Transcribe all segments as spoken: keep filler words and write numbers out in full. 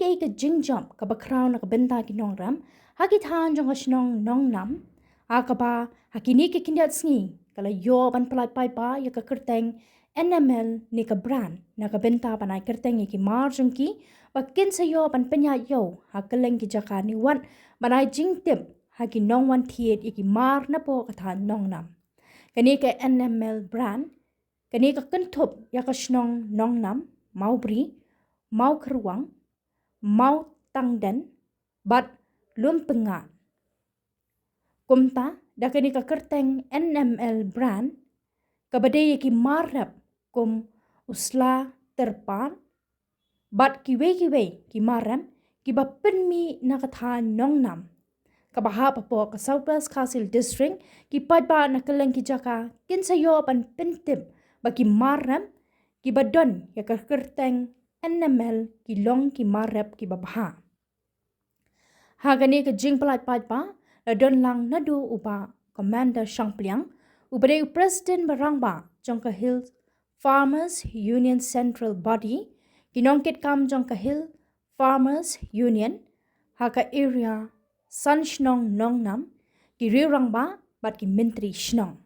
kaei ka jingjop kaba khraw na ka bynta ki nongrep ha ki thaiñ jong ka shnong Nongnam, ha kaba ha kine ki khyndiat sngi ka la ïoh ban pyllait paidbah ïa ka kyrteng N M L ne ka brand na ka bynta ban ai kyrteng ïa ki mar jong ki ba kin sa ïoh ban pynïaid ïew ha kylleng ki jaka ne wat ban ai jingtip ha ki nongwan thied ïa ki mar napoh ka thaiñ Nongnam. Kane ka N M L brand, kane ka kynthup ïa ka shnong Nongnam, Mawbri, Mawkyrwat, Mawtangden bad Lumpyngngad. Kumta da kane ka kyrteng N M L brand, kaba dei ïa ki mar rep kum u sla tyrpad bad kiwei kiwei ki mar rep kiba pynmih na ka thaiñ Nongnam, kaba hap hapoh ka South West Khasi Hills District, ki paidbah na kylleng ki jaka kin sa ïoh ban pyntip ba ki mar rep kiba don ïa ka kyrteng N M L ki long ki mar rep kiba bha. Ha kane ka jingpyllait paidbah la don lang naduh u Bah Commander Shangpliang, uba dei u President ba rangbah jong ka Hill Farmers Union Central Body, ki nongkitkam jong ka Hill Farmers Union ha ka area San Shnong Nongnam, ki riew rangbah bad ki myntri shnong.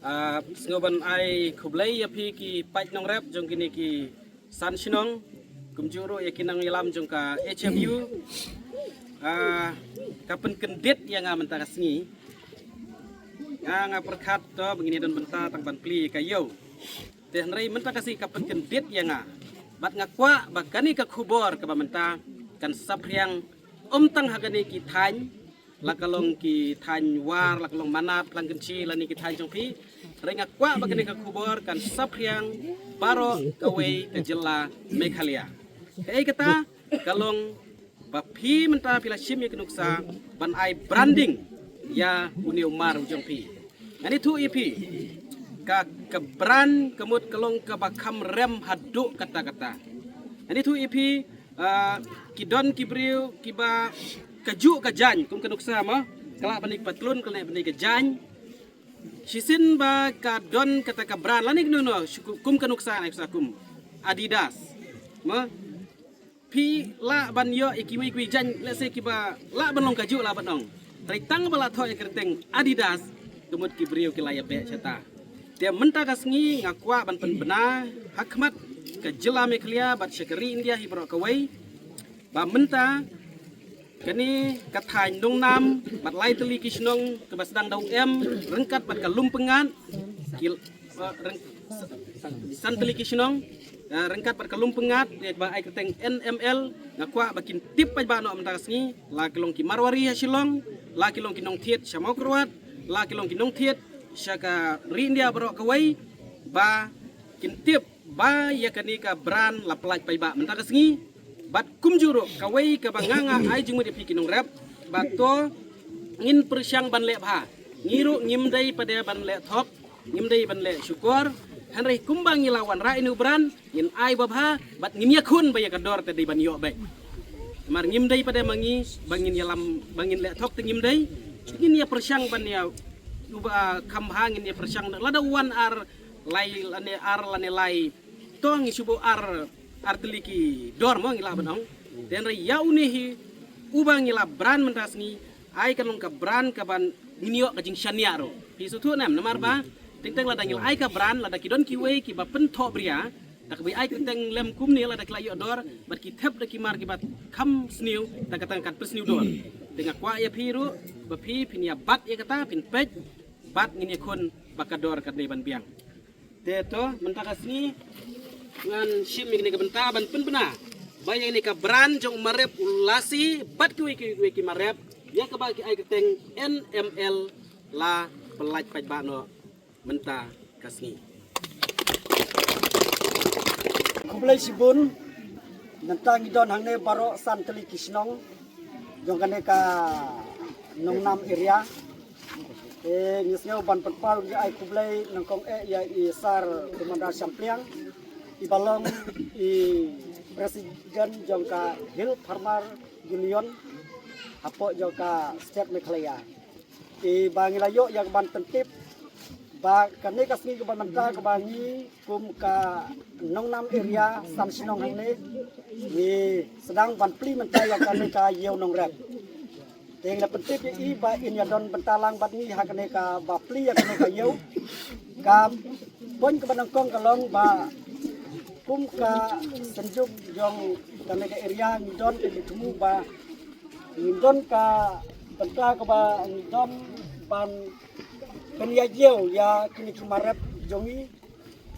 Ah, sngew ban ai khublei ïa phi ki paid nongrep jong kine ki san shnong, kumjuh ruh ïa ki nongïalam jong ka H F U. Ah, ka pynkyndit ïa nga mynta ka sngi. Nga nga pyrkhat to ba ngin ïa don bynta tang ban plie ïa ka ïew. Te hynrei mynta ka sngi ka pynkyndit ïa nga. Bad nga kwah ba kane ka khubor kaba mynta kan saphriang ym tang ha kane ki thaiñ, la ka long ki thaiñ War, la ka long Manad, Phlangkynshi, lane ki thaiñ jong phi. Hynrei nga kwah ba kane ka khubor kan saphriang baroh kawei ka jylla Meghalaya. Kaei kata ka long ba phi mynta phi la shim ïa ka nuksa ban ai branding ïa une u mar u jong phi. Ngan ïathuh ïa phi, ka ka brand ka mut ka long kaba kham rem haduh katta katta. Ngan ïathuh ïa phi, ah, ki don ki briew kiba kajuh ka jaiñ kum ka nuksa mo, ka lah ban ïa ki patlun, ka lah ban ïa ka jaiñ. Shisien ba ka don kata ka brand lane kano kano, kum ka nuksa, nuksa kum Adidas mo. Phi lah ban ïoh ïa kiwei kiwei jaiñ, let's say kiba lah ban long kajuh lah ban ong. Hynrei tang ba la thoh ïa ka kyrteng Adidas, ka mut ki briew ki la ïa beh shata. Te mynta ka sngi nga kwah ban pynbna ha khmat ka jylla Meghalaya bad sha ka ri India hi baroh kawei, ba mynta kane ka thaiñ Nongnam bad lai tylli ki shnong kaba sdang da u M ryngkat bad ka Lumpyngngad, ki, eh, ryng-, san tylli ki shnong, eh, ryngkat bad ka Lumpyngngad, ïa ba ai kyrteng N M L, nga kwah ba kin tip paidbah noh mynta ka sngi, la ki long ki Marwari ha Shillong, la ki long ki nongthied sha Mawkyrwat, la ki long ki nongthied sha ka ri India baroh kawei, ba kin tip ba ïa kane ka brand la pyllait paidbah mynta ka sngi. Bad kumjuh ruh kawei kaba nga nga ai jingmut ïa phi ki nongrep, ba to ngin pyrshang ban leh bha. Ngi ruh ngim dei pat de ban leh thok, ngim dei ban leh shukor. Hynrei kumba ngi la wanrah ïa une u brand, ngin ai ba bha bad ngin ïakhun ba ïa ka dor te dei ban ïoh beit. Namar ngim dei pat de ma ngi ba ngin ïalam, ba ngin leh thok te ngim dei. Ngin ïa pyrshang ban ïa uba kham bha, ngin ïa pyrshang lada wan ar lai lane ar lane lai, to ngi shu buh ar, ar tylli ki dor mo ngi lah ban ong. Te hynrei ïa une hi uba ngi la brand mynta ka sngi, ai ka long ka brand kaban ngin ïoh ka jingshaniah ruh. Phi sngewthuh ne em? Namar ba teng teng lada ngi la ai ka brand, lada ki don kiwei kiba pynthoh bria, da kaba ai kyrteng lem kumne, lada ki la ïoh dor bad ki thep da ki mar kiba kham sniew, da kata kan pynsniew dor. Te nga kwah ïa phi ruh ba phi phin ïa bat ïa kata, phin peit bad ngin ïakhun ba ka dor ka dei ban biang. Te to mynta ka sngi ngan shim ïa kane ka bynta ban pynbna ba ïa kane ka brand jong u marep u lasi bad kiwei kiwei ki marep ïa kaba ki ai kyrteng N M L la pyllait paidbah noh mynta ka sngi. Khublei shibun. Mynta ngi don hangne baroh san tylli ki shnong jong kane ka Nongnam area. Te ngi sngew ban pynpaw ngi ai khublei nyngkong eh ïa i Sir Commander Shangpliang, i ba long i president jong ka Hill Farmer Union hapoh jong ka state Meghalaya. Te ba ngi la ïoh ïa ka ban pyntip ba kane ka sngi kaba mynta kaba ngi kum ka Nongnam area san shnong hangne ngi sdang ban plie mynta ïa kane ka ïew nongrep. Te ngi la pyntip ïa i ba in ïa don bynta lang bad ngi ha kane kaba plie ïa kane ka ïew. Ka point kaba nyngkong ka long ba kum ka synjuk jong kane ka area ngi don ka jingthmu ba ngi don ka bynta kaba ngi don ban pynïaid ïew ïa kine ki mar rep jong ngi.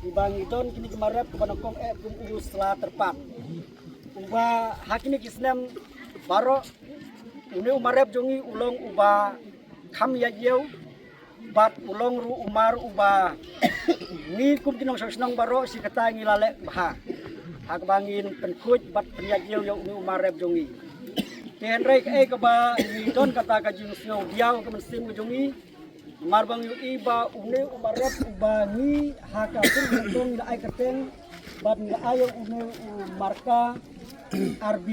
Kiba ngi don kine ki mar rep kaba nyngkong eh kum u Sla Tyrpad. Uba ha kine ki snem baroh une u mar rep jong ngi u long uba kham ïaid ïew bad u long ruh u mar uba ngi kum ki nongshong shnong baroh shi katta ngi la leh bha ha kaba ngin pynkhuid bad pynïaid ïew ïa une u mar rep jong ngi. Te hynrei kaei kaba ngi don kata ka jingsngew biang ka mynsiem ka jong ngi. Namar ba ngi ïohi ba une u mar rep uba ngi ha ka pyrthei ngi la ai kyrteng bad ngi la ai ïa une u marka R B.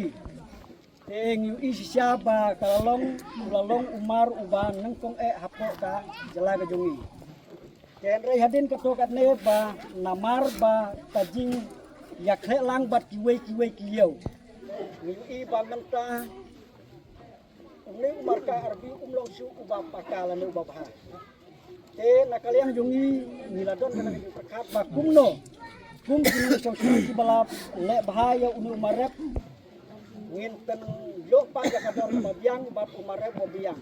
Te ngi ïohi shisha ba ka la long u la long u mar uba nyngkong eh hapoh ka jylla ka jong ngi. Te hynrei hadien kato katne ba namar ba ka jingïakhleh lang bad kiwei kiwei ki ïew ngi ïohi ba mynta une u marka R B um long shuh uba paka lane uba bha. Te na ka liang jong ngi ngi la don kane ka jingpyrkhat ba kumno kum ki nongshong shnong kiba la leh bha ïa une u mar rep ngin pynïoh pat ïa ka dor kaba biang bad u mar rep uba biang.